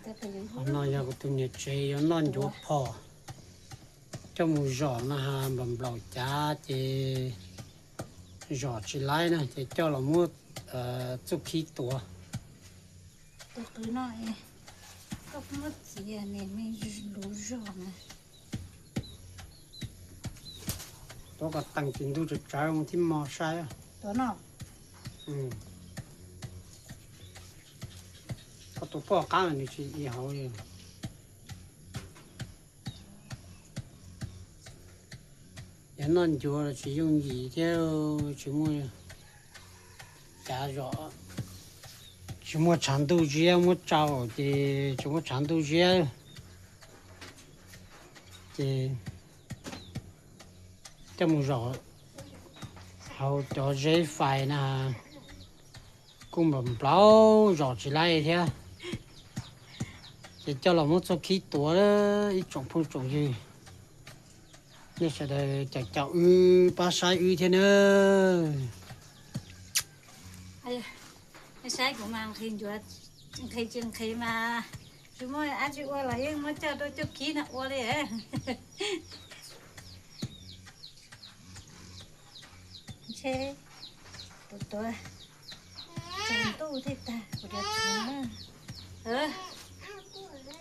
Qhov no yog kuv tus niam tsev yuav noj ncuav phom coj mus zom no ha, nplaum nplaum cav ces zom tsis laib na ces coj los muab txuj khib tuav. Tus qwv no, koj muab txiav nim me luv zog na. Tuav kom tees tim ntug tsawv tsawv mus thiab mos saib. Tuav no. Koj tus poj qab nws tsis i hauv li. Yog noj ncuav los tsis yooj yim thiab, tsis muaj cav zom, tsis muaj tshav ntuj ziab muab tsau ces tsis muaj tshav ntuj ziab ces coj mus zom hauv cov zeb fais na kuj nplaum nplaum zom tsis laib thiab. Ces coj los muab txuj khib tuav ib tsoom phooj tsoom ywg, nej sawv daws caum caum wb pab saib wb thiab nawb. Saib kuv mas nqhis ncuav, nqhis tsis nqhis mas tsis muaj dab tsi ua los yeej muab coj rau txuj khib no ua li. Ntshe tus tuav tsaus ntuj thiaj tag kuv cov txhuv na.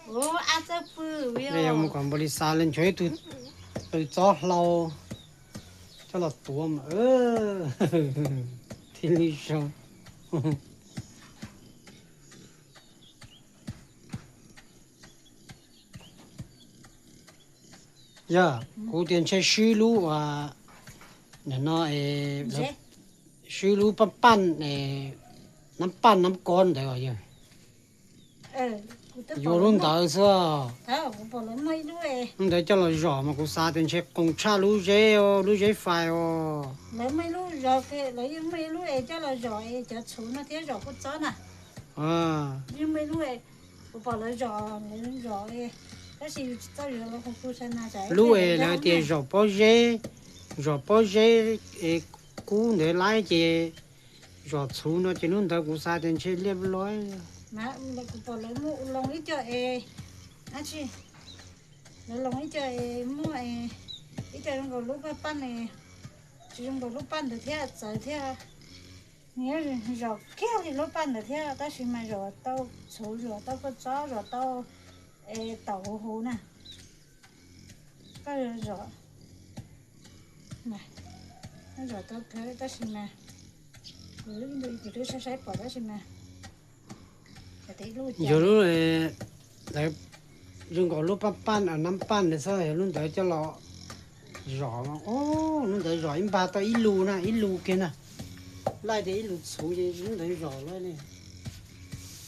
Ua ab txawb pw. Yog mus kom npaum li xav li nchuav ib tug qws txob hlau coj los tuav mas thiaj li zoo. Yog kuv tias ntshe swb lub uas nim no, swb lub paj paj, nab paj nab kob ntawd os yog. Yuav lub ntawd xwb. Lub ntawd coj los zom mas kuv xav tias ntshe qoos tshaj lub zeb, lub zeb fais os. Lawv muaj ib lub zos, lawv yeej muaj ib lub es coj los zom es cov txhuv no thiab zom kua txob na. Yeej muaj ib lub es kuv pom lawv zom, lawv zom, tab sis yus tsis txawj yuav lawv qhov kuv sa na. Lub es lawv tias zom pob zeb, zom pob zeb es kub ntawd laib ces zom txhuv no ces lub ntawd kuv xav tias ntshe liaj loj. Kuv pom lawv muaj u loo ib co es, dab tsi, lawv loo ib co es muaj ib co zoo nkaus lub paj paj, tsis zoo nkaus lub paj ntawd thiab txawv thiab. Nws zom kiag li lub paj ntawd thiab tab sis mas zom tau txhuv, zom tau kua txob, zom tau taum huv huv na. Koj zom, zom tau kawg tab sis mas kuv twb saib saib pom tab sis mas yog lub ntawd zoo nkaus lub paj paj, nab paj ntawd xwb, yog lub ntawd coj los zom, lub ntawd zom ib npag tau ib lus na, ib lus kiag na. Laij tias ib lus txhuv ces lub ntawd zom los,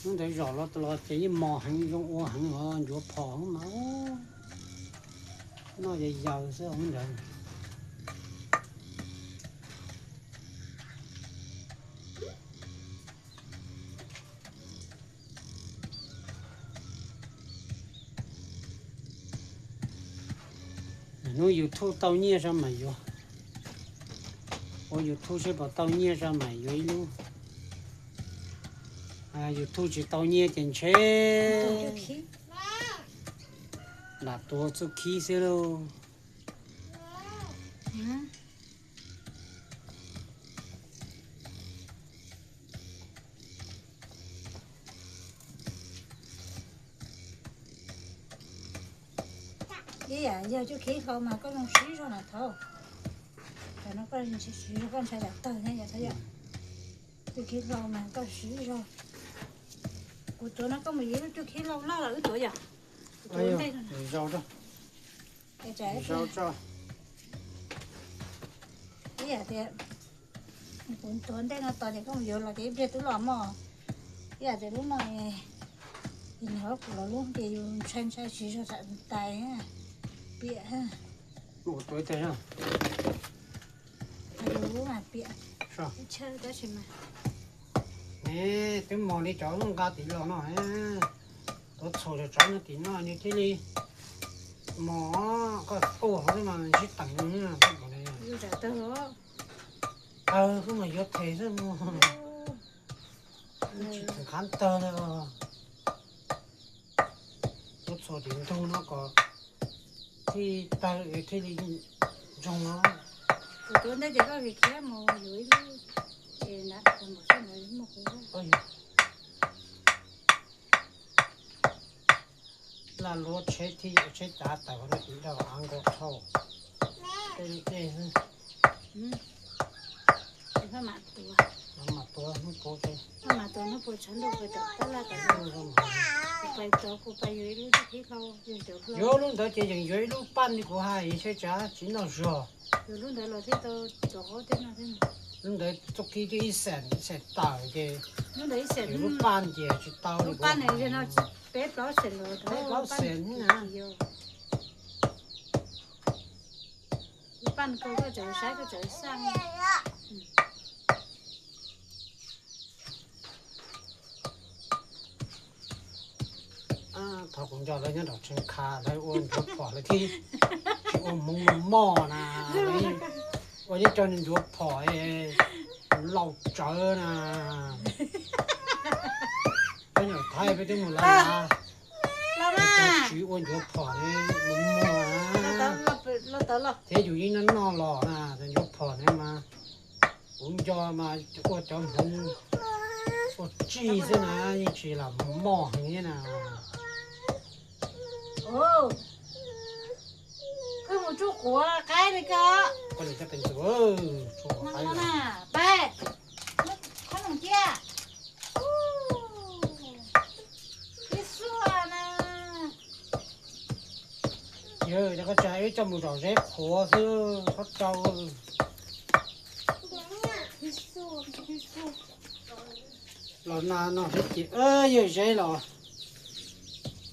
lub ntawd zom los los ces yeej mos heev zoo ua heev os, ncuav phom mas noj yaws yaws xwb lub ntawd. Hnub YouTube tau nyiaj tso mam yuav. Ua YouTube seb puas tau nyiaj tso mam yuav ib lub. YouTube tsis tau nyiaj ces ntshe lam tuav txuj khib xwb lauj. Ib yam yog txuj khib hlau mas koj zoo siv zog na thaum, tam no koj siv zog koj ntshai yam tawg thiab yom, thaum yom. Txuj khib hlau mas koj siv zog. Kuv tuav no koj mus yuav ib lub txuj khib hlau loj los wb tuav yom. Kuv tuav ntej no. Zau tso. Ib yam tias kuv tuav ntej no tos ces koj mus yuav los ces ib pliag twb los mog. Ib yam tias lub no es nws hauv kuv los lub ces yus ntshai ntshai siv zog tam tais piam. Yus lub mas piam ib tshawb tab sis mas ne twb mos li cov lub nqa tid los no, tuav txhuam cov tsav no tim no nws thiaj li mos, koj tuaj hauv mas ntsib teem li. Tawg, koj mas yuav them xwb mus, tsis theem qab tawg li os. Tus tim ntug no kom thiaj tawg thiaj li ntsoog no. Kuv tuav ntej ces koj khiav khiav mus yuav ib lub, ces nram tag npaum sab ntawd muaj kuv. Laj luab tsheb thiab tsheb cav tawm no ces nrog av nkaus dhau. Tej dej xwb. Ces koj mam tuav, koj mam tuav hnub puav, koj mam tuav hnub puav tshav ntuj pais tom tab laj tom no. Kuv pais tod kuv pais yuav ib lub tib hlau, yog cov hlau. Yuav lub ntawd ces yeej yuav ib lub paj li kuv hais, tsheb cav tsis noj zog. Yuav lub ntawd los thiaj tau rov qab tej no thiab. Lub ntawd txoj kev twb ib xees, ib xees tawm ces lub ntawd ib xees, lub paj ces tsis tau li. Lub paj ne, peb plaub xees los, peb plaub xees na. Lub paj ko koj tseem saib koj tseem xaj. Thaum kuv nco lawv nyob nram Tsheej Kha lawv ua ncuav phom lawv thiaj tsis ua hmoov mos mos na, ua yeej coj ncuav phom laus tsawv na. Peb nram Thaib peb twb mus lav lav, cov tswv ua ncuav phom mos mos na, thiab yus yeej noj noj los na, cov ncuav phom ne mas kuv nco mas ua cov hmoov ua tsig xwb na, yeej tsis lam mos heev thiab na. Koj mus tsuj quav qaib li ko. Koj nim coj pes ntxuav tsuj quav qaib na. Pab, khob noom cia. Ib xuaj na. Yog koj tsis hais wb coj mus zom zeb qhuav xwb txhob rau. Los nag no thiab ces yog zeb los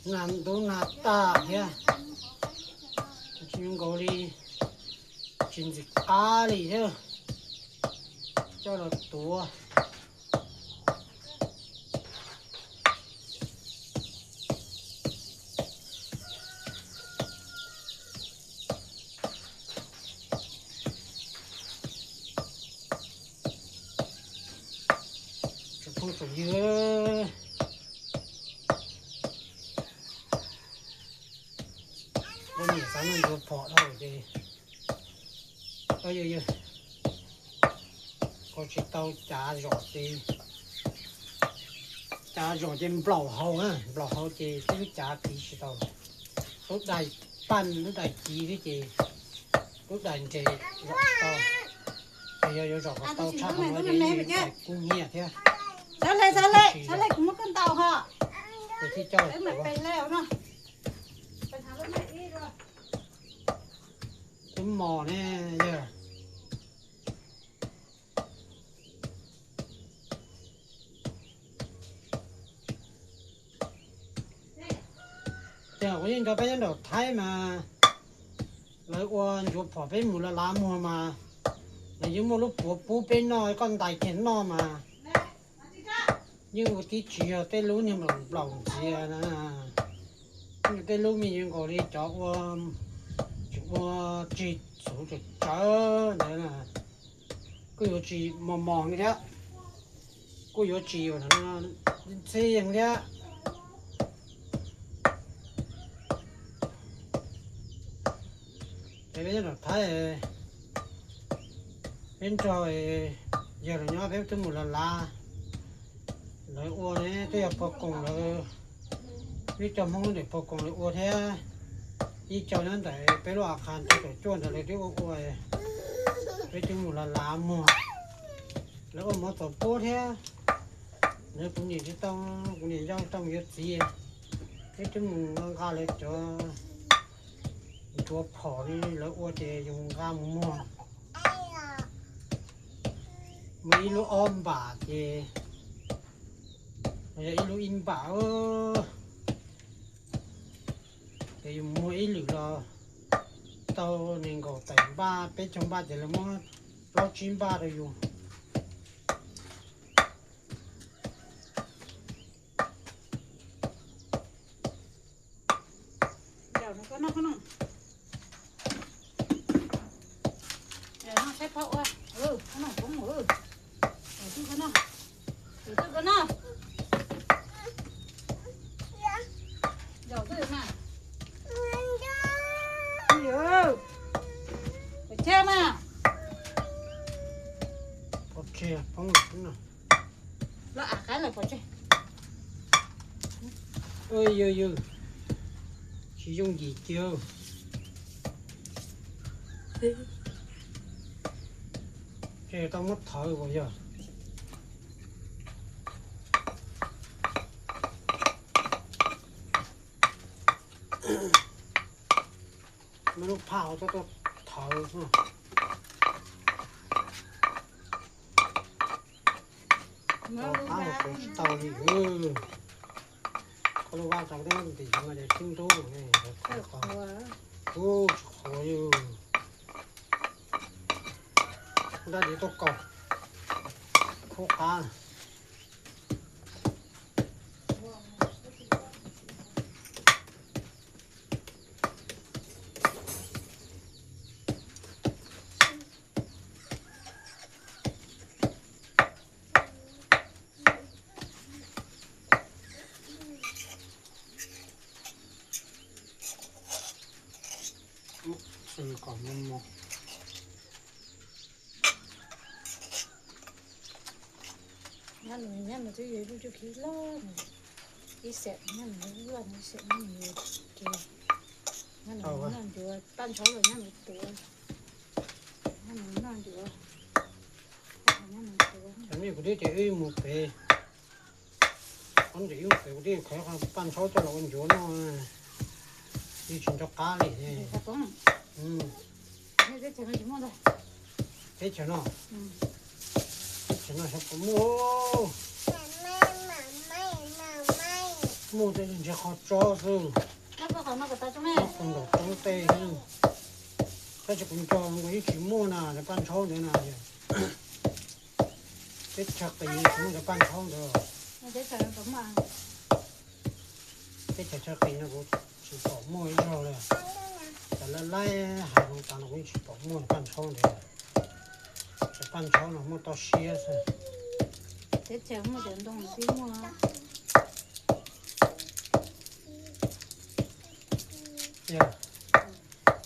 nag ntub nag tag thiab. Tsis zoo nkaus li, tsis ntxim qab li thiab. Coj los tuav. Tsoom phooj tsoom ywg, poj niam xav noj ncuav phom dhau ces, yog, yog, koj tsis tau cav zom ces, cav zom ces nplaum hau, nplaum hau ces twb cav kiv tsis tau. Lub dais paj, lub dais kiv thiab ces lub dais nres zom tau. Ces yog yuav zom kom tau tshaj qhov no ces yeej kub nyiaj thiab. Sawv le, sawv le, sawv le, kuv muab koj ntaus ho. Ces thiaj coj, twb mos ne yog. Ces kuv yeej nco peb nyob nram Thaib mas lawv ua ncuav phom peb mus lav lav muag mas lawv yeej muaj lub puav pub peb noj, koj ntais kiag noj mas yeej ua tib tsis yog tej lub niag nplaum ntxias na. Tej lub me nyuam nkaus li cov ua, tsis ua, tsis txhuv tsawv tsawv ntawd na, kuj yuav tsis mos mos thiab, kuj yuav tsis ntxhi yees thiab. Ces peb nyob nram Thaib, peb nrog yawg los nyob peb twb mus lav lav, lawv ua ne twb yog pog koos lawv, ib co Hmoob ntawm pog koos lawv ua thiab, ib co nyob ntawm peb lub a qha nrog tom cuaj ntawd lawv twb ua ua, peb twb mus lav lav muag. Lawv ua mov txaus puab thiab, lawv kuv niam tsis tau, kuv niam yau tsis tau yuav txiv, peb twb mus nqa nqa lawv cov ncuav phom li lawv ua ces yus nqa mus muag. Muaj ib lub ob npam ces, yog ib lub ib npam, ces yus muag ib lwm los tau nees nkaum tawm npaj peb caug npaj ces lawv muab plaub tsib npaj rau yus. Zaum twj ko na. Yog, yog, tsis yooj yim kiag. Ces tau muab thawv as yog. Muab lub phaj hauv tau thawv. Tau qab los kuv tsis tau li. Koj lub vaj tau ntim no ces sib ntub, ub tsis qhuav li. Dab tsi tuaj kaus khub qab. Kom mos mos. Nyob nws, nyob nws twb yog ib lub cuj khib loj, ib xeem nyob nws lub loj, ib xeem nyob nws ces nyob nws noj ncuav, paj ntshauv los nyob nws tuav, nyob nws noj ncuav, nyob nws tuav. Cov nej kuv twb tias wb mus pem, ob ntawm wb mus pem kuv twb khawv qhov paj ntshauv coj los ua ncuav noj, yeej tsis nco qab li. Teb chaws no, teb chaws no xyov puas muaj, muaj tes ntses qhov tso xwb. Noj puag nram roob tej xwb, tab sis kuv nco nkaus yeej tsis muaj na, cov paj ntshauv ntawd na. Teb chaws qis tsis muaj cov paj ntshauv ntawd. Teb chaws chaw qis no kuv tsis pom muaj ib zaug li. Cov laib laib hav zoov tas no kuv yeej tsis pom muaj paj ntshauv ntawd. Cov paj ntshauv no muaj toj siab xwb. Teb chaws muaj cov ntoo twb muaj.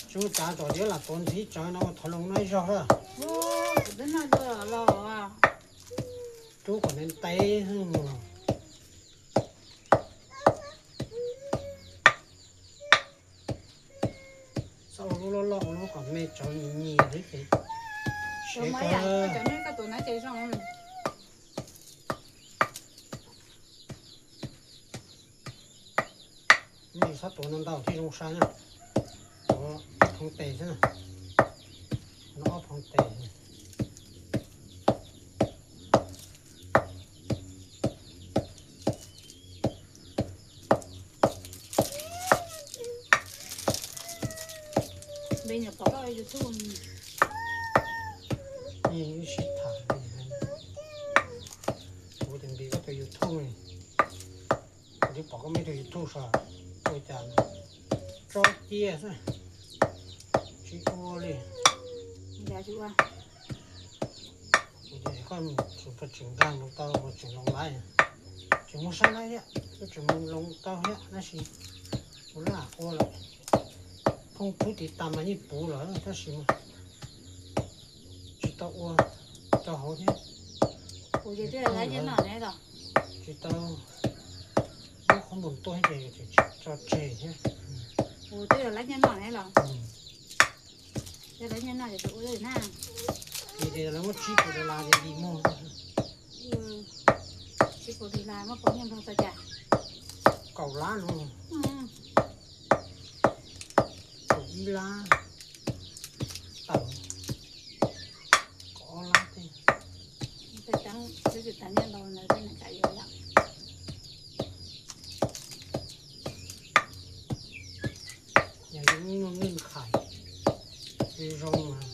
Tsis muaj cav tom tiab lam tuav ntxiv tsawv no thov loo no ib zaug na. Kuv twb noj dua los. Rub kom ntev ntev xwb. Txhob ua lub loj loj, ua lub kom me tsawv nyias nyias xwb ces siav kawg. Tsis txhob tuav ntau thiaj zoo sai na. Tuav ib phoov tes xwb na. No ob phoov tes. Npe nyuam qhuav koj YouTube. Yeej ib sij tham li, kuv tus npe koj tus YouTube, kuv twb pom koj muaj ib tug YouTube sav, ua cas tso cia xwb, tsis ua li. Kuv tias koj tseem nkag mus tau, tseem loo laiv, tseem mus saib laiv thiab, koj tseem mus loo tau thiab tab sis kuv lam ua lawm. Phooj ywg tiv tas mas yeej puv lawm tab sis mas tsis tau ua rau hauv thiab. Kuv ces twb laiv nyiaj noj ne los. Tsis tau muab qhob noom tuaj ces tsis tso tseg thiab. Kuv twb laiv nyiaj noj ne los. Yog laiv nyiaj noj ces ua na. Ces lawv muab tsib puas dollar ces ntim muag. Tsib puas dollar muab pauv nyiaj nplog tau cas? Kaum lab no. Kaum ib lab tawm, kaum ob lab tej. Tej ceeb xwb tsis tas nyiaj ntau ntawd tej niam kam yuav yom. Yog li muaj nqij khais zoo mas.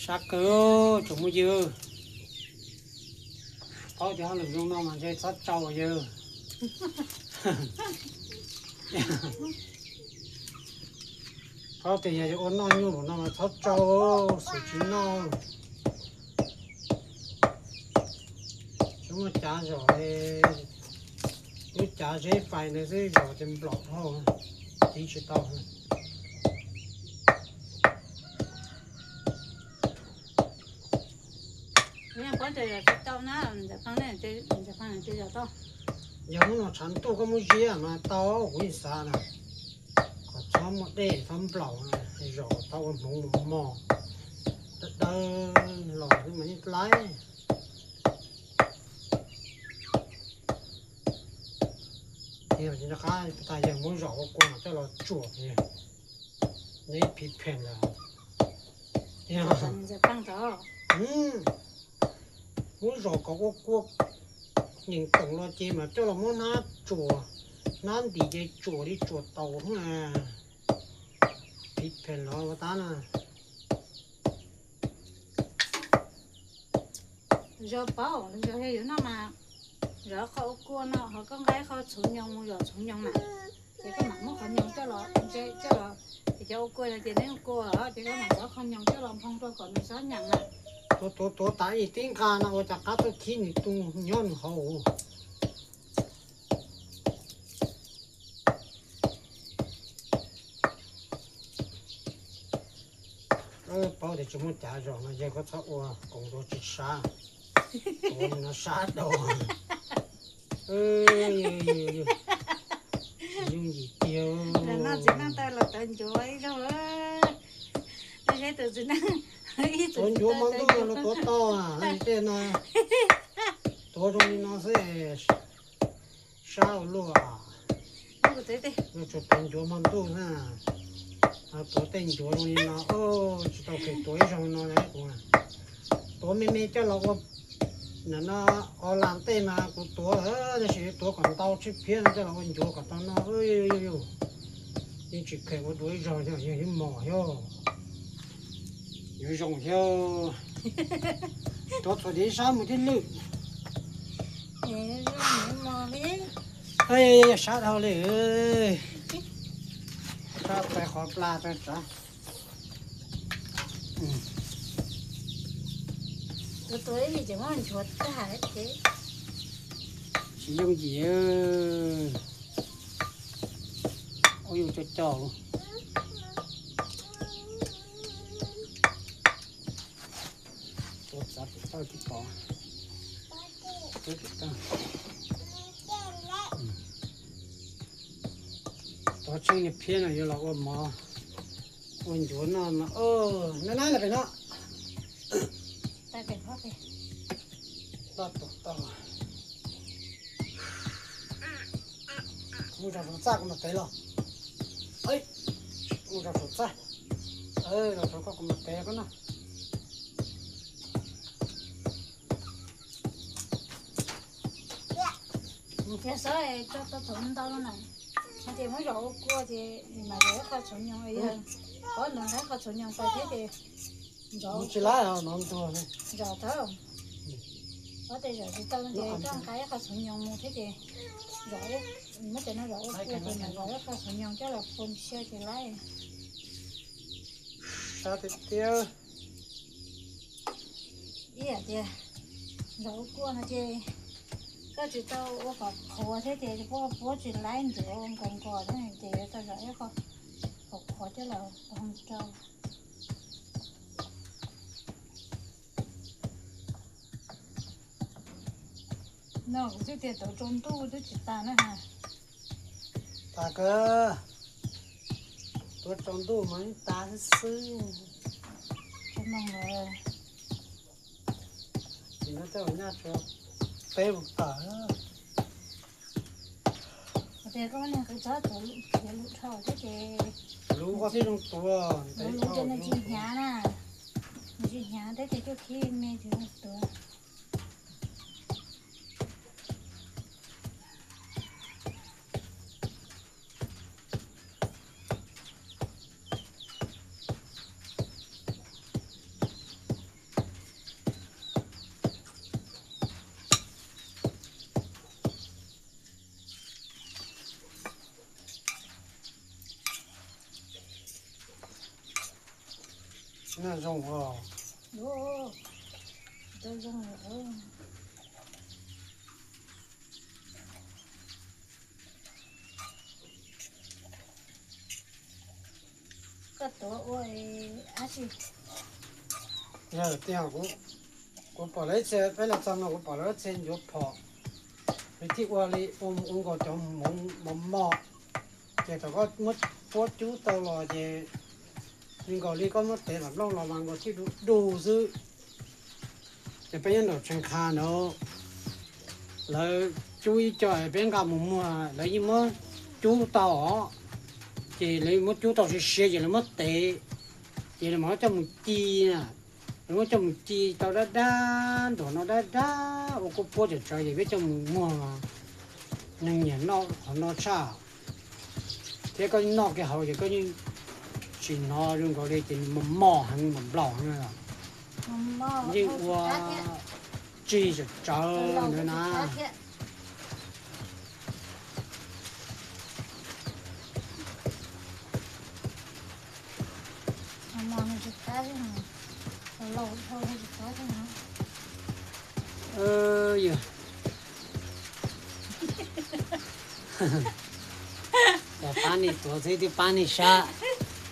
Sab kawg tsoom phooj ywg. Paub tias hauj lwm zoo no mas ntshe txhob tsau yawg. Paub tias yog yuav ua noj nyuj lawm no mas txhob tsau, xwm tsis noj. Tsis muaj cav zom, lub cav zeb fais ntawd xwb zom ces nplaum dhau, tiv tsis tau. Yog hnub no tshav ntuj koj muab ziab mas tau, kuv yeej xav na. Kom txhob muaj dej txhob nplaum, zom tau ua hmoov mus mos dawb dawb los xwb mas yeej laib. Yog tas yawg muab zom ua kua coj los tsuam, neb phiv pheem lawm. Muab zom kom ua kua nyeem toom los ces mas coj los muab hnab tsuam, hnab ntim ces tsuam li tsuam taus. Phiv pheem los ua tab na. Zom paub, zom yog yuav noj mas zom qhov ua kua no ho koj nqa qhov txhuv nyoos mus zom txhuv nyoos na. Ces koj mam muab qhov nyoos coj los ntse coj los, ces cov ua kua no ces neb ua kua os, ces koj mam zov qhov nyoos coj los nphoo rau kom nws xob nyeem na. Tuav tuav tuav tas ib tib nqa no ua cas qab tuaj khib nws tu nyob nws hauv. Paub tias tsis muaj cav zom no yawg koj txhob ua koom ntuav tsis sab, tuav no sab dau. Yooj yim tiag. Txiv neej tawv los tawv ncuav ib zaug. Tuav ncuav hmo ntuj los tuav tau, tej no tuav zoo li no xwb. Sab ua luaj. Yuav tsum tuav ncuav hmo ntuj na. Tuav tej ncuav zoo li no, tsis tau kev tuav ib zaug no. Tuav me me coj los ua, nim no o las tej mas kuv tuav, tab sis tuav kom ntau tsib phiab no coj los ua ncuav kom tau no. Yeej tsis kheev ua dua ib zaug, yog ib mos thiab. Yuav zoo thiab. Tuav txhuam div sab mus tib lwm. Sab dhau li. Sab pais qhov pla rau tsav. Tsis yooj yim. Ua yus cov cau. Tuav txav pem tawj tib pov. Tuav pem tawj. Tuav tsheej niag phiab no yuav los ua mov ua ncuav noj mas. Nab nab los pem no. Mus zov saum txaj kuv mam tev los. Mus zov saum txaj. Zov saum koj kuv mam tev koj noj. Thiab xav tso tau txhuv ntau na, ces muab zom ua kua ces mam zom ib qho txhuv nyoos, yog pov ntawd nqa ib qho txhuv nyoos tau thiab ces zom tsis laib no ntuag. Zom tau, pov tej zom tsis tau ces koj nqa ib qho txhuv nyoos mus thiab ces zom, muab cov no zom ua kua ces mam zom ib qho txhuv nyoos coj los pua xyaw ces laib. Sab tiag tiag. Ib yam tias zom ua kua no ces koj tsis tau ua kom qhuav thiab ces puab puab tsis laib ntxuav ua nkaus nkaus thiab ces yuav tau zom ib qho qhuav qhuav coj los pov rau. No kuv twb tias tuav tsaus ntuj twb tsis tas na ha. Tas kawg, tuav tsaus ntuj mas tas xwb xwb. Tsis no tej nyaj tsuas peb lus tawm. Tias koj niag qws tsob tuav khiav lus dhau thiab ces lus koj tib zoo tuav, lus ces nws tsis hnyav na, nws tsis hnyav thiab ces cuaj khib me ces tuav. Zoo os. Koj tuav ua dab tsi? Yog tiag kuv Kuv pom lawv txhia, peb los txog no kuv pom lawv txhia ncuav phom, lawv thiaj ua li ua mus ua nkaus cov mov mos. Ces thaum koj muab puab cub tau los ces zoo nkaus li koj muab tev lam nplooj los mas nkaus thiaj du du xwb. Ces peb nyob nraum Tsheej Qha ntawd, lawv cub ib co peb nqa mus muag lawv yeej muab cub tau os. Ces lawv muab cub tau siav siav ces lawv muab tev, ces lawv mam coj mus ci na. Lawv muab coj mus ci tau dab dab nraum no dab dab ua kuj puab tsawv tsawv ces peb coj mus muag. Neeg nyiam noj qhov no tshaj, thiab koj noj kiag hauv ces koj yeej tsis hnov zoo nkaus li ces nws mos mos heev mos nplaum heev. Yeej ua tsig tsawv tsawv ntawd na. Yog pab nej tuav xwb twb pab nej sab,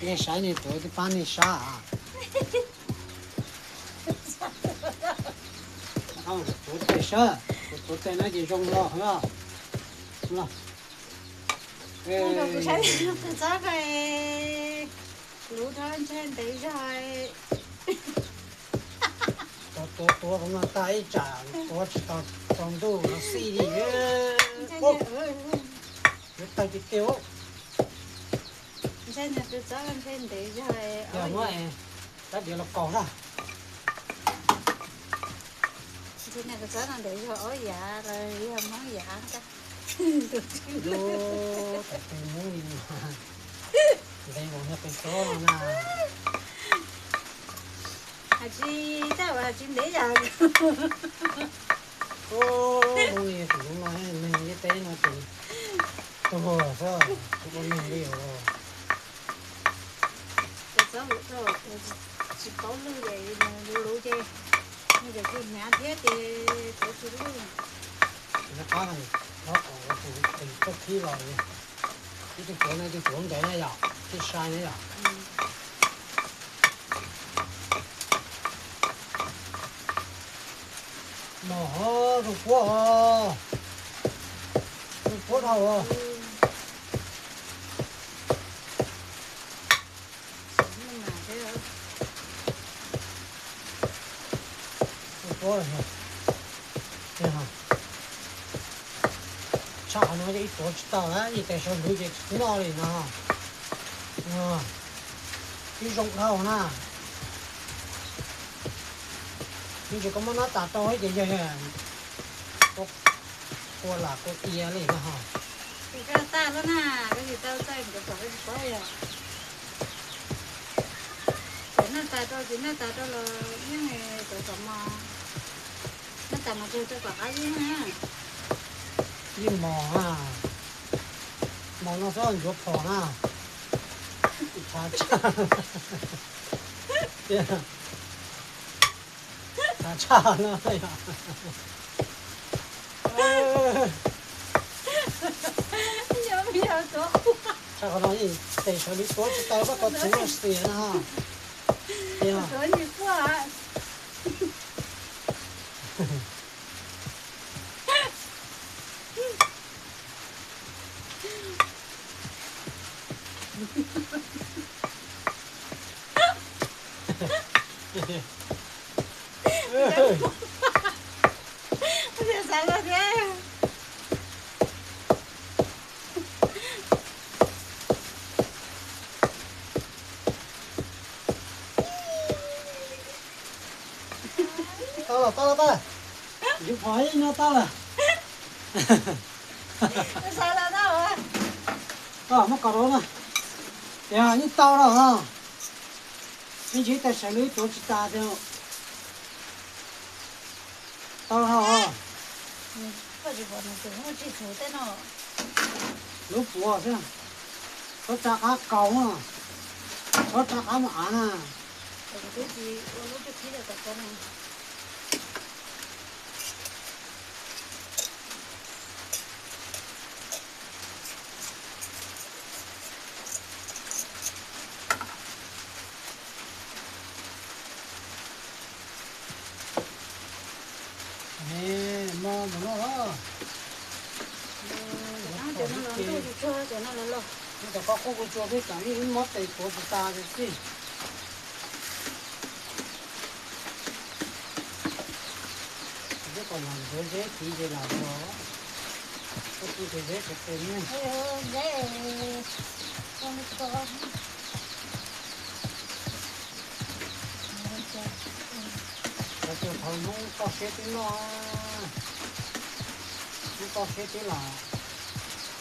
nej saib nej tuav twb pab nej sab. Tuav tes sab, kuv tuav tes no ces zoo los. Txob ko, lub rau ntshe ntev zog. Tuav tuav tuav no tag ib tsam tuav tsis tau tsaus ntuj no xij li. Yuav tawg tiag tiag. Ntshe nws tus txob ntshe ntev zog. Yog muab rab diav los kaus na. Ntshe nws tus txob no ntev zog ob yav los yog Hmoob yav. Tus twg Hmoob li mas ntev npaum no tus txob no na. Has tsis tau, has tsis ntev yam. Ub, Hmoob li tus no, neeg ntiaj teb no ces tuag xwb, tsis ua neeg li os. Tus txob hluas thaum tsis paub lwj ces nws luv luv ces nws tseem tsis hnyav thiab ces tuav tsis lwj. Rov qab, rov qab tus tes txoj khib los, ib tug tuav no ib tug tuav ntev na yom, thiaj sai na yom. Mos, zoo puab os, zoo puab dhau os. Zoo puab, tshaj qhov no ib tuav tsis tau na, ib tes saw hlwv ces tsis noj li no. Ib zoo dhau na. Ntshe koj muab nab tas rau ces yog kua lam kua ia li no. Tsis tau tag lawm na, koj tsis tau txawj ncuav phom koj tsis paub yom. Txiav nab tas rau, txiav nab tas rau los yeej txawv txom mos. Nab tas mas kawg rau kom qab yeej na. Yeej mos na. Mos no txhob ncuav phom na. Thav tshaj, thav tshaj no. Tshaj qhov no tes sawv hlwv tuav tsis tau, koj tau txwv xiam no. Tau lawm, tau lawm, tau lawm. Yuav phom ib no tau lawm. Tau, muab kom rau na. Yog yeej tau lawm os. Yeej tsis tas sawv hlwv tuav tsis tas tiag. Tau lawm os. Lub puav xwb, txhob tsa qab kaus, txhob tsa qab mus av na. Nws mob mus no los. Cov no los ntuj tsis tsuag cov no los. Nws cov koj qub kuv tsuag peb tsam ib mob tes tuav tsis tas tiag xwb. Peb kom los ntxuav zeb tid ces lam los. Koj pw ces zeb qis qis ne. Zeb, koj me koj. Cov thaum hnub toj siab twb noj, hnub toj siab twb lam,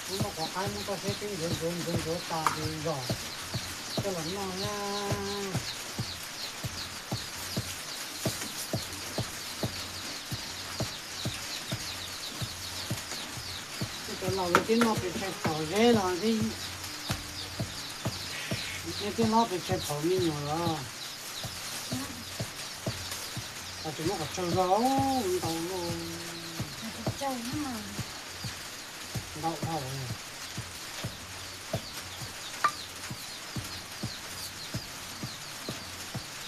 hnub noj quav qaib hnub toj siab twb ntxuav ntxuav ntxuav ntxuav tas ces zom coj los noj na. Cov laus lawv twb noj pes tsawg thaum zeb los, nej twb noj pes tsawg thaum me nyuam los. Tsis muab qhov tsawg zog ntau, ntau dhau.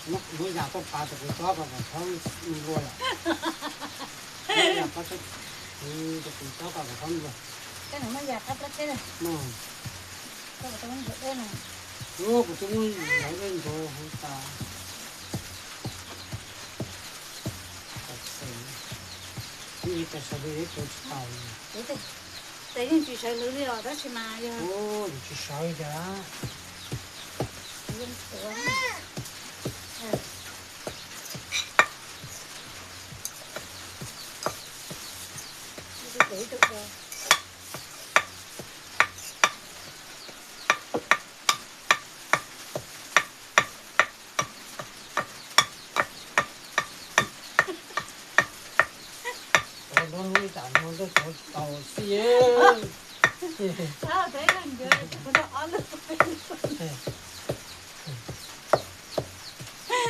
Muab yam tuaj pav tus kws tob ko kom txhob nplua yom. Muab yam pav tus kws tob ko kom txhob nplua. Kuv twb muab lawv dej ntxuav hauv tas. Ib yam tas sawv daws yuav tuav tsis tau. Tes yeej tsis sawv lawv li os, tab sis mas yog tsis sawv cas. Ua no ib tsam no tuaj tuav tsis tau xwb.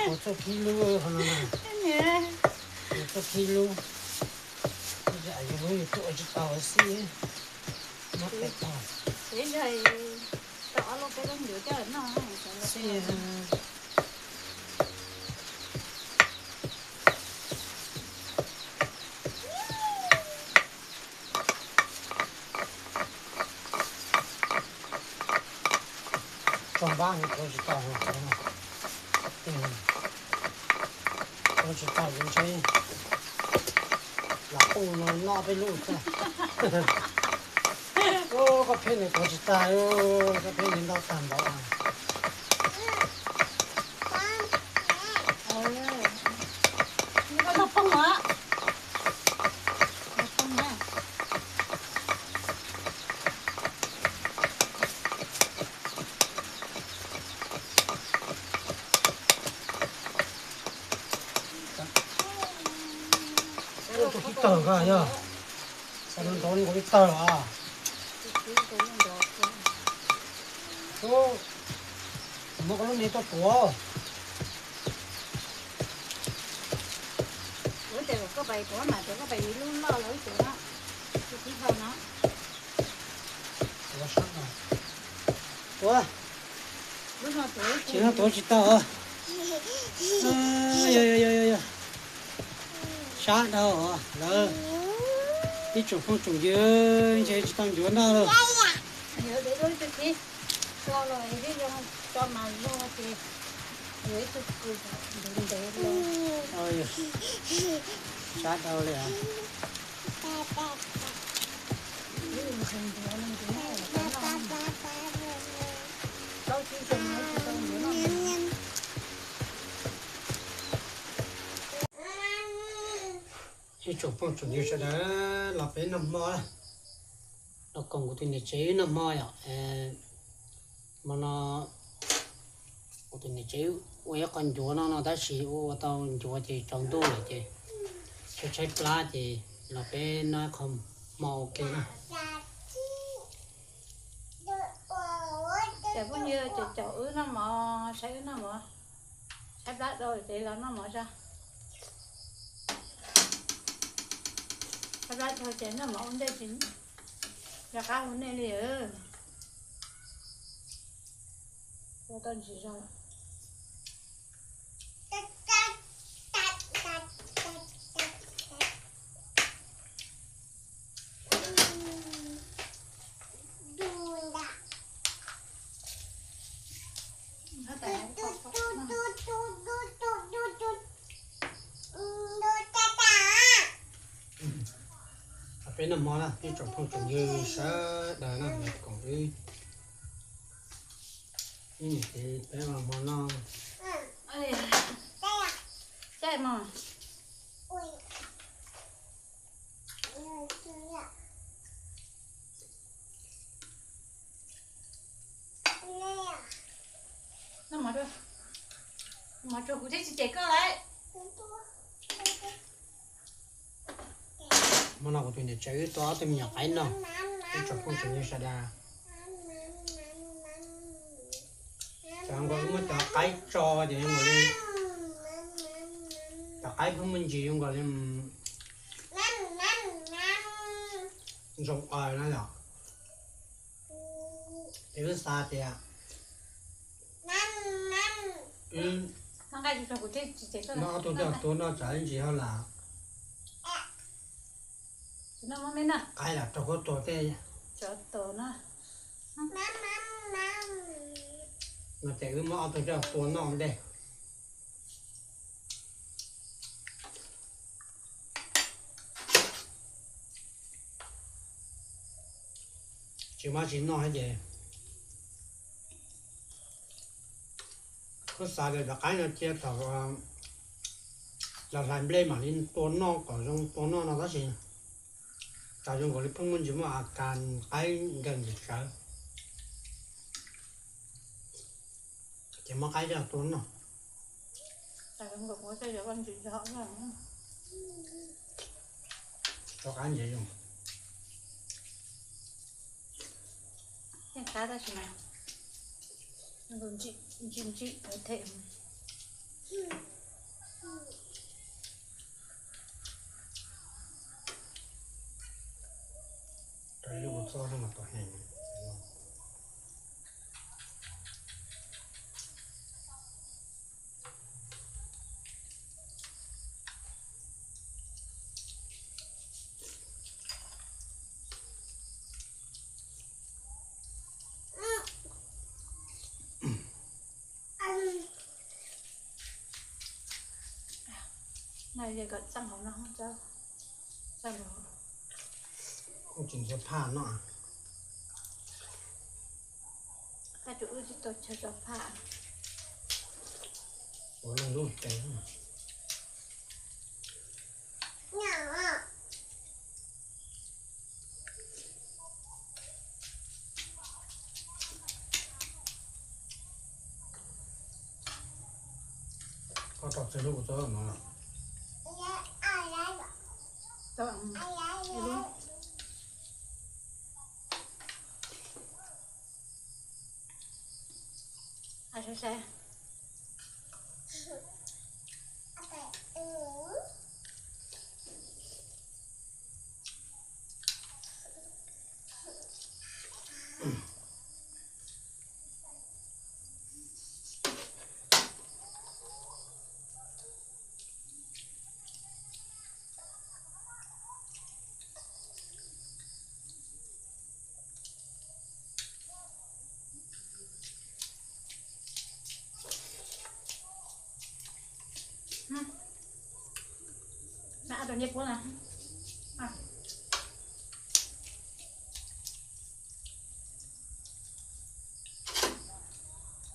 Ua txoj khib lub qhov no na. Ua txoj khib lub. Yus lub yus tuaj tsis tau xwb. Muab tes tog. Tso npab no tuav tsis tau, tuav tsis tau ces ntshe lam quj no noj peb lub xwb. Koj pheej nws tuav tsis tag, koj pheej nws nto tag npaum. Ua tus tib tawg koj yog, xav nrov nkaus li tawg os. Muab koj lub me tuaj tuav. Ua tes koj pais tuav mas, tuav koj pais ib lub loj los ib tuav no, tus tib tau no. Tuav, tsis no tuav tsis tau. Sab dhau lawm, ib tsoom phooj tsoom ywg ntshe tsis tau ncuav noj lawm. Sab dhau li os. Ib tsoom phooj tsoom ywg sawv daws, los peb noj hmo, los koom kuv tus niam tsev wb noj hmo yom. Hmo no kuv tus niam tsev ua ib qho ncuav no no tab sis ua ua tau ncuav ces tsaus ntuj lawm ces tshaib tshaib plab ces los peb noj ib qho hmo ua ke na. Ces phooj ywg ces caum wb noj mov, saib wb noj mov, tshaib plab dhau ces los noj mov tso. Tshaib plab dhau ces noj mov ua ntej ces rov qab hu nej li. Ua tau ntsis zog. Noj hmo na ib tsoom phooj tsoom ywg sawv daws na, koom wb ib niam txiv peb ua hmo noj. Noj mov rau, mov rau kuv thiab tsis cem koj lauj. Hmo no kuv tus niam tsev wb tua ob tug me nyuam qaib noj, ib tsoom phooj tsoom ywg sawv daws. Cov nkaus wb muab cov qaib tso ces zoo nkaus li, cov qaib pheej muaj ntsis zoo nkaus li zoo aws na yom. Ces wb xav tias muab ob tug coj tua noj tsam ib ntsis hauj lwm. Qaib lam raug huab tua tej no ces wb muab ob tug coj tua noj ua ntej. Tsis muaj tsis noj ces kuv xav tias cov qaib no cia thaum los hlais nplej mam li tua noj kom zoo tua noj no tab sis cas zoo nkaus li pheej muaj ntsis muaj a kas qaib nkees ntawm sawv. Ces muab qaib coj tua noj. Rau qab ntses zoo. Yeej qab tab sis mas ntsim ntsim them. Rau ib lub kua txob no mas tau heev. Kuv tsis ntxuav phaj no. Tab tus wb tsis tau chaw tso phaj. Ua lub tes. Koj rau txij lub kuv txob no.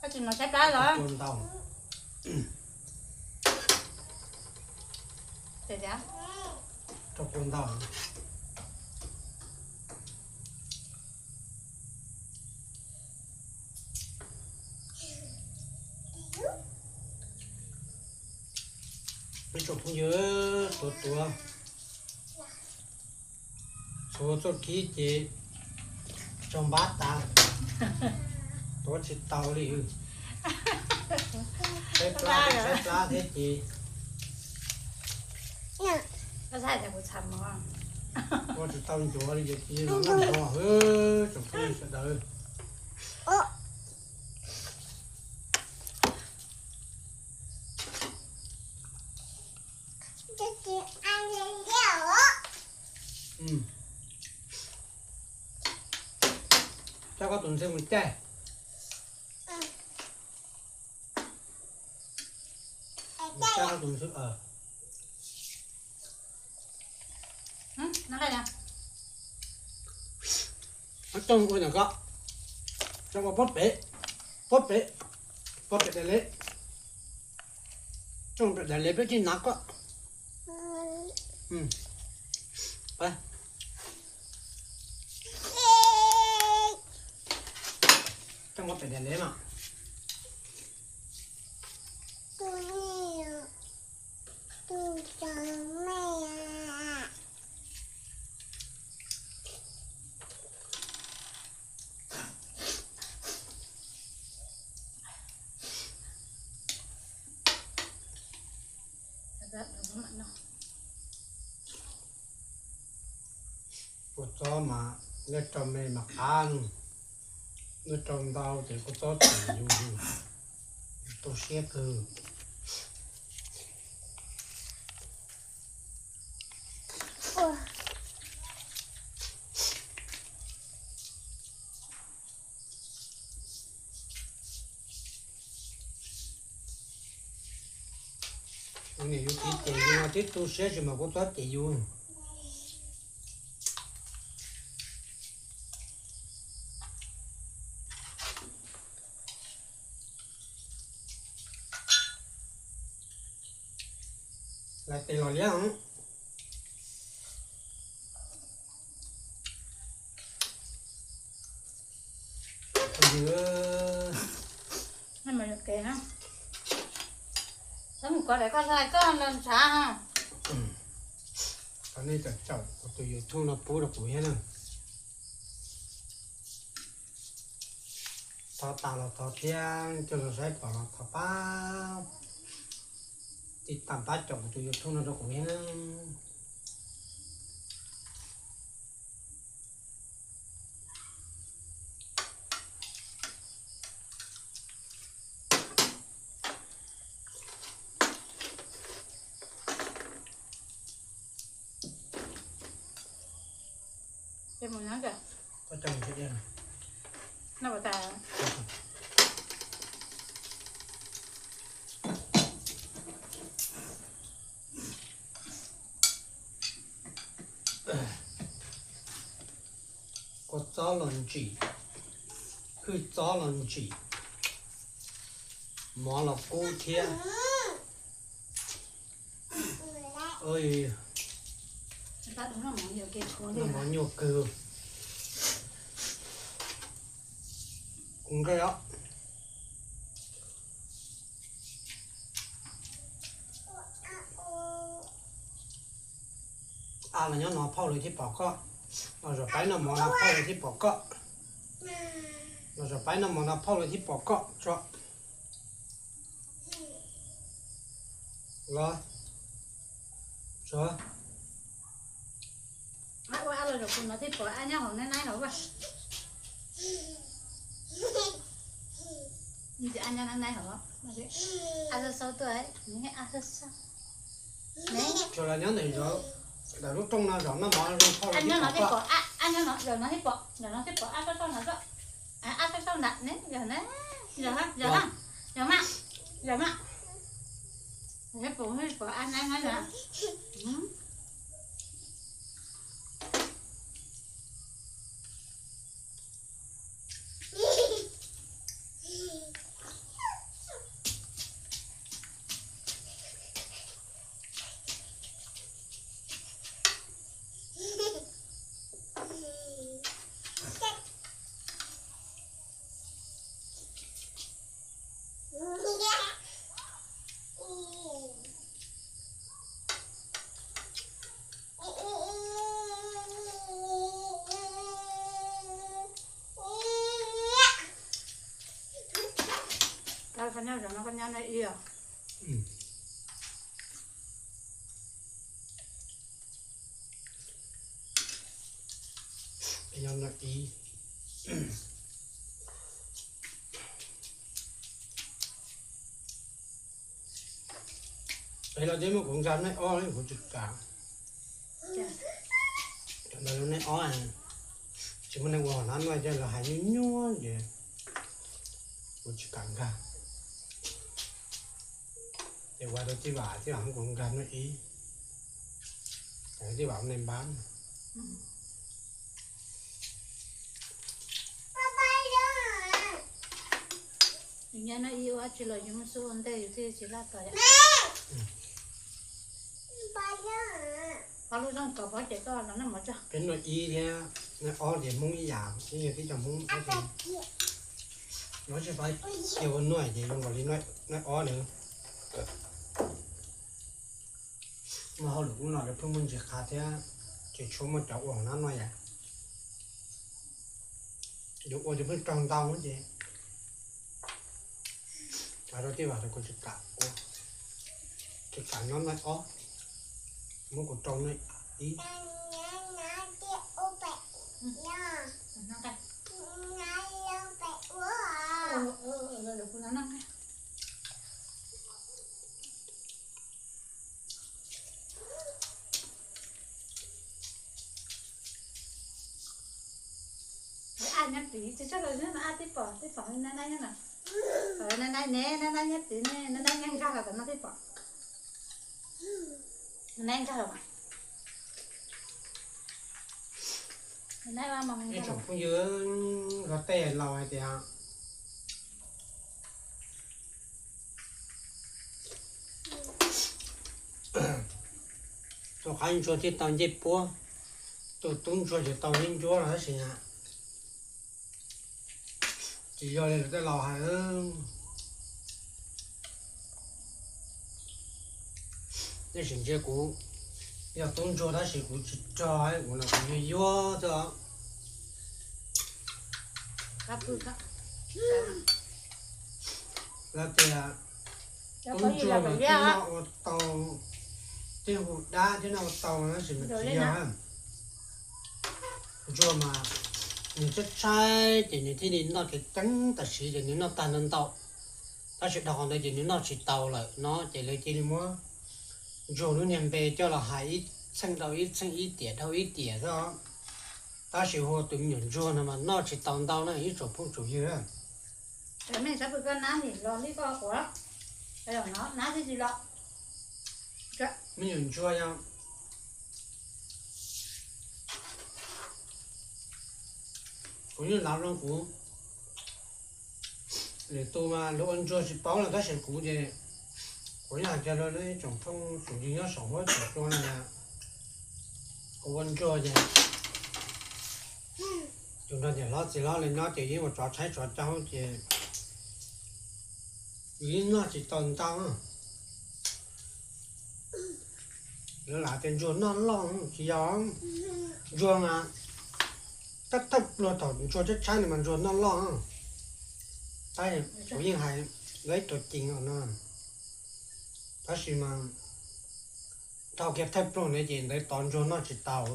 Koj tsis mos saib plab los? Rau kua ntau. Ib tsoom phooj ywg, tuav tuav, tshuav txoj kib ces tso npab tas, tuav tsis tau li. Saib plab, saib plab thiab ces ua tsis tau ncuav li ces cia li los noj mov. Tsoom phooj ywg sawv daws. Coj koj tus ntxhw mus caij. Mus caij koj tus ntxhw. Coj ua ntawm ko, coj ua pob pem, pob pem, pob pem daim leb, coj pem daim leb peb tsis hnav ko. Coj ua pem daim leb mas. Kua txob mas nej rau me mas qab, nej rau ntau ces kua txob tsis yus, tu siab kawg. Tus niam yus txiv cem yus mas twb tu siab tsis mas kua txob cem yus. Lais tes los liab. Mus kov daim koj hlais koj nrog ntshav. Thov nej caum caum kuv tus YouTube no pub rau kuv thiab na. Thov tas los thov thiab, coj los saib pom los thov pab, tij tam pab caum kuv tus YouTube no rau kuv thiab na. Kua txob los ntsim, hwj txob los ntsim, mov los kub thiab. Noj mov nyuaj kawg. Kuv nqaij os. A los nyob no phauj lawv thiaj pom koj, los zaum pab noj mov no phauj lawv thiaj pom koj, los zaum pab noj mov no phauj lawv thiaj pom koj tso. Los tso. Ua a los zaum kuv no thiaj pom a nyob hauv nab naib hauv. A nyob nab naib hauv. A xav xaub tuaj, a xav xaub. Tsuas los nyob ntawm, ntawm lub rooj no zaum noj mov zoo phauj lawv thiaj pom koj. A nyob no zaum no thiaj pom, zaum no thiaj pom a xav xaub no, a xav xaub nram ne, zaum na, zaum na, zaum mas, zaum mas. Thiaj pom, thiaj pom a nab nab zaum. Qhov nyob zaum no koj nyob no ib os. Nyob no ib. Peb los twb muab kuv nkag nej ob, kuv tsis kam. Cov ntawd nej ob, tsis muaj neeg ua hauv no no ces lawv hais nyuaj nyuaj ces kuv tsis kam nkag. Ces ua rau Tij Vam, Tij Vam muab kuv nkag nej ib, Tij Vam nej npab. Nyob no ib ua tsis los yus mus xub ua ntej yus thiaj tsis laj tos yom. Pab lub zoo kom pov ces koj los noj mov tso. Peb noj ib thiab noj ob ces Hmoob ib yam, ib yam tib co Hmoob ob ces, no tsis pab cia ua noj ces zoo nkaus li noj ob nws. Muaj hauj lwm ub no lawv pheej muaj ntsis qhav thiab, ces tshuav muaj cov ua hauv no no yom. Yuav ua ces pheej raug ntau ces rau tij vam rau kuv tsis kam ua, tsis kam nyob noj ob, muab kuv rau noj ib. Ab nyob tid, tsis tshaj lawm, ab tib pom, tib pom nab nab nyob no. Nab nab ne, nab nab nyob tid ne, nab nab nyob nkag los tom no tib pom. Nab nkag los. Ib tsoom phooj ywg, luag tej laus hais tias tus qaib ntsuag thiaj tau ncej puab, tus tub ntsuag thiaj tau ncej ncuab los tab sis na, tsis yog li luag tej laus hais. Nej sim ntsia kuv yog tub ntsuag tab sis kuv tsis rog, kuv los kuv yuag yuag xwb os. Lawv tias tub ntsuag mas thiaj noj ua tau, thiaj hu dab thiaj noj ua tau tab sis mas tsis yog. Ntsuag mas nws tshaib tshaib ces nws thiaj li noj kev ceeb tam sim ces nws noj tag ntau ntau, tab sis dhau qhov ntawd ces nws noj tsis tau lawm no ces lawv cia li muab ntsuag lub niag npe coj los hais ib txheej dhau ib txheej, ib tiam dhau ib tiam xwb. Tab sis hu tus me nyuam ntsuag no mas noj tsis tau ntau na ib tsoom phooj tsoom ywg. Mej sab pw koj nab nim los li koj quav, nab tib si los. Me nyuam ntsuag yog kuv yeej lav zoo kuv lwm tus mas lawv ua ntsuag tsis paub no tab sis kuv ces kuv yeej hais tias rau ib tsoom phooj tsoom ywg nyob saum huab saum cua no, kuv ua ntsuag ces yus nrog niam hlob txiv hlob li nyob ces yeej ua tsov tshaib tsov caub ces yus yeej noj tsis tau ntau. Lawv lam tias ntsuag noj loj tsis yog, ntsuag mas thawj thawj pluag thaum ntsuag tshaib tshaib no mas ntsuag noj loj. Tab kuv yeej hais lawv ib tug ceev no, tab sis mas dhau kiag thawj pluag ntawd ces ntawd tod ntsuag noj tsis tau.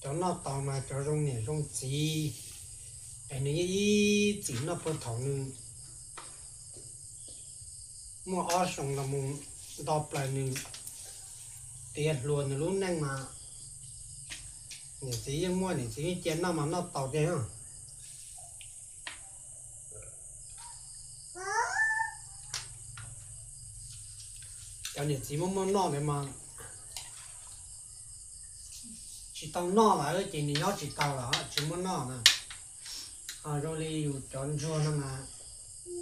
Cov noj tau mas cov zoo niam zoo txiv, es nws yeej ib txwm noj puag thaum nws muaj ob xyoos los mus nto plaws nws tiav hluas nws lub neej mas niam txiv yeej muaj, niam txiv yeej cia noj mas noj tau tiag. Cov niam txiv muaj muaj noj ntawd mas tsis tau noj lawm ces nws nyob tsis tau lawm tsis muaj noj na. Ho zoo li yus cov ntsuag no mas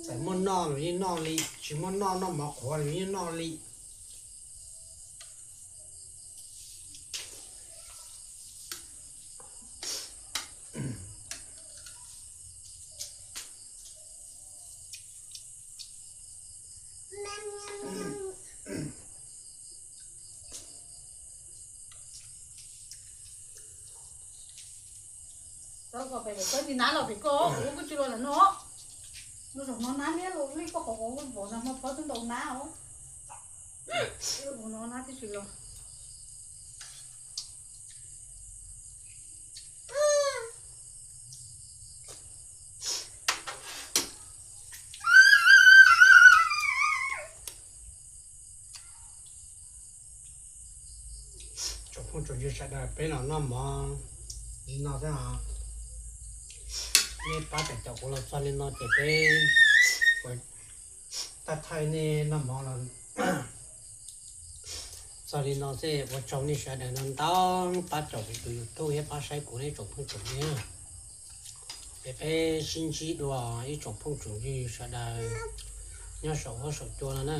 txawm muaj noj los yeej noj li, tsis muaj noj noj mov qhuav los yeej noj li. Tau kom pem tau ntsis nab los pem koj, kuv kuj tsis los lawm no. Lub zaum no nab liab los li koj qhov uas vov no hmo phob twb ntau nab os. Lub no nab twb tsis los. Tsoom phooj tsoom ywg sawv daws, peb los noj mov li no thiab os. Nej pab tam caum kuv los txog li no ces peb ua thaij thaij nej noj mov los Txog li no xwb, ua tsaug nej sawv daws no ntau, pab caum kuv tus YouTube thiab pab saib kuv nej tsoom phooj tsoom ywg. Es peb sib ntsib dua ib tsoom phooj tsoom ywg sawv daws nyob saum huab saum cua no na.